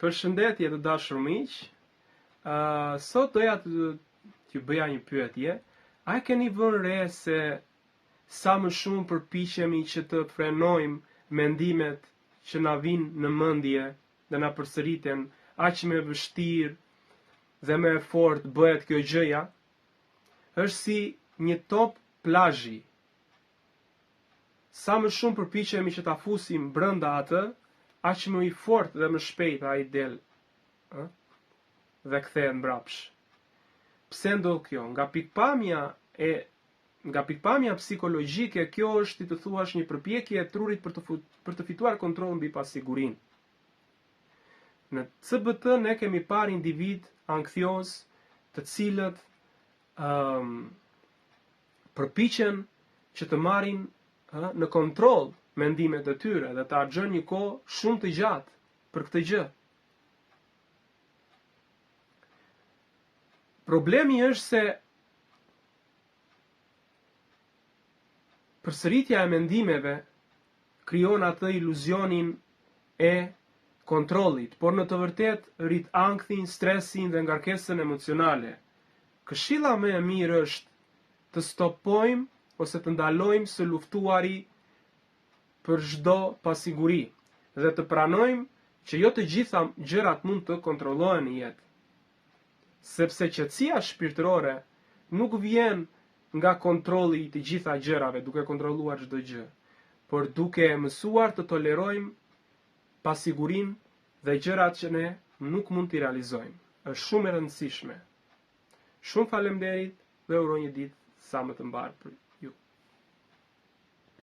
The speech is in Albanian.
Përshëndetje të dashur miq. Uh, sot doja të t'ju bëja një pyetje. A e keni vënë re se sa më shumë përpiqemi që të frenojmë mendimet që na vijnë në mendje dhe na përsëriten, aq më e vështirë dhe më e fortë bëhet kjo gjëja? Është si një top plazhi Sa më shumë përpiqemi që ta fusim brenda atë, aq më i fortë dhe më shpejt ai del, ë, dhe kthehet mbrapsh. Pse ndodh kjo? Nga pikëpamja e nga pikëpamja psikologjike, kjo është si të thuash një përpjekje e trurit për të për të fituar kontroll mbi pasigurinë. Në CBT ne kemi parë individë ankthiozë të cilët ëm um, përpiqen që të marrin ë në kontroll mendimet e tyre dhe të harxhojnë një kohë shumë të gjatë për këtë gjë. Problemi është se përsëritja e mendimeve krijon atë iluzionin e kontrollit, por në të vërtetë rrit ankthin, stresin dhe ngarkesën emocionale. Këshilla më e mirë është të stopojmë ose të ndalojmë së luftuari për çdo pasiguri dhe të pranojmë që jo të gjitha gjërat mund të kontrollohen në jetë. Sepse qetësia shpirtërore nuk vjen nga kontrolli i të gjitha gjërave, duke kontrolluar çdo gjë, por duke mësuar të tolerojmë pasigurinë dhe gjërat që ne nuk mund t'i realizojmë. Është shumë e rëndësishme. Shumë faleminderit dhe uroj një ditë sa më të mbarë për ju.